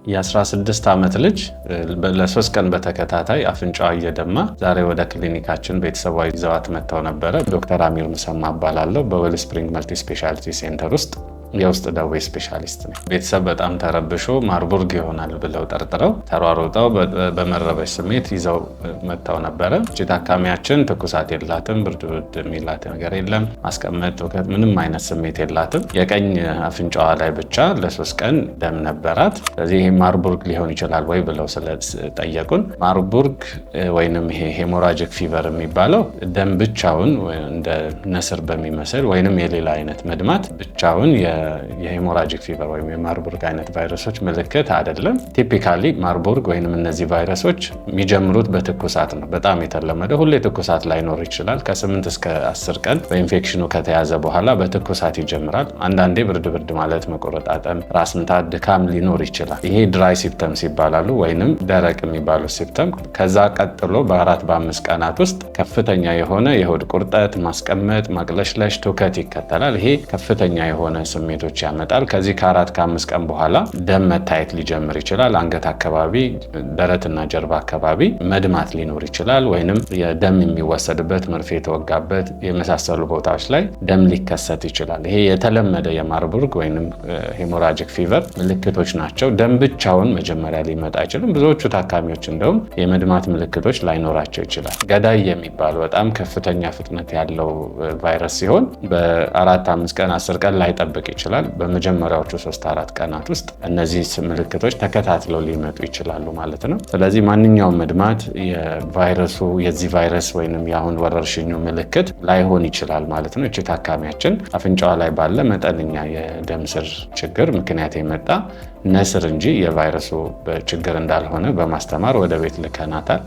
የ16 ዓመት ልጅ ለ3 ቀን በተከታታይ አፍንጫዋ እየደማ ዛሬ ወደ ክሊኒካችን ቤተሰቧ ይዘዋት መጥተው ነበረ። ዶክተር አሚር ሙሰማ እባላለሁ። በ Wellspring Multi Specialty Center ውስጥ የውስጥ ደዌ specialist ነኝ። ቤተሰብ በጣም ተረብሾ ማርቡርግ ይሆናል ብለው ጠርጥረው ተሯሩጠው በመረበሽ ስሜት ይዘው መጥተው ነበረ። እቺ ታካሚያችን ትኩሳት የላትም፣ ብርድ ብርድ የሚላት ነገር የለም፣ ማስቀመጥ፣ ትውከት፣ ምንም አይነት ስሜት የላትም። የቀኝ አፍንጫዋ ላይ ብቻ ለ3 ቀን ደም ነበራት። ስለዚህ ይሄ ማርቡርግ ሊሆን ይችላል ወይ ብለው ስለጠየቁን ማርቡርግ ወይንም ይሄ hemorrhagic fever የሚባለው ደም ብቻውን እንደ ነስር በሚመስል ወይንም የሌላ አይነት መድማት ብቻውን የ hemorrhagic fever ወይም የማርቡርግ አይነት ቫይረሶች ምልክት አይደለም። Typically ማርቡርግ ወይንም እነዚህ ቫይረሶች የሚጀምሩት በትኩሳት ነው። በጣም የተለመደ ሁሌ ትኩሳት ላይኖር ይችላል። ከ8 እስከ 10 ቀን በኢንፌክሽኑ ከተያዘ በኋላ በትኩሳት ይጀምራል። አንዳንዴ ብርድ ብርድ ማለት፣ መቆረጣጠም፣ ራስ ምታት፣ ድካም ሊኖር ይችላል። ይሄ dry symptoms ይባላሉ ወይንም ደረቅ የሚባሉ symptom። ከዛ ቀጥሎ በ4 በ5 ቀናት ውስጥ ከፍተኛ የሆነ የሆድ ቁርጠት፣ ማስቀመጥ፣ ማቅለሽለሽ፣ ትውከት ይከተላል። ይሄ ከፍተኛ የሆነ ስሜቶች ያመጣል። ከዚህ ከ4 ከ5 ቀን በኋላ ደም መታየት ሊጀምር ይችላል። አንገት አካባቢ፣ ደረትና ጀርባ አካባቢ መድማት ሊኖር ይችላል። ወይንም የደም የሚወሰድበት፣ መርፌ የተወጋበት የመሳሰሉ ቦታዎች ላይ ደም ሊከሰት ይችላል። ይሄ የተለመደ የማርቡርግ ወይንም hemorrhagic fever ምልክቶች ናቸው። ደም ብቻውን መጀመሪያ ሊመጣ አይችልም። ብዙዎቹ ታካሚዎች እንደውም የመድማት ምልክቶች ላይኖራቸው ይችላል። ገዳይ የሚባሉ በጣም ከፍተኛ ፍጥነት ያለው ቫይረስ ሲሆን በ4 5 ቀን፣ 10 ቀን ላይጠብቅ ይችላል። በመጀመሪያዎቹ 3 4 ቀናት ውስጥ እነዚህ ምልክቶች ተከታትለው ሊመጡ ይችላሉ ማለት ነው። ስለዚህ ማንኛውም መድማት የቫይረሱ፣ የዚህ ቫይረስ ወይንም የአሁን ወረርሽኙ ምልክት ላይሆን ይችላል ማለት ነው። እቺ ታካሚያችን አፍንጫዋ ላይ ባለ መጠነኛ የደም ስር ችግር ምክንያት የመጣ ነስር እንጂ የቫይረሱ ችግር እንዳልሆነ በማስተማር ወደ ቤት ልከናታል።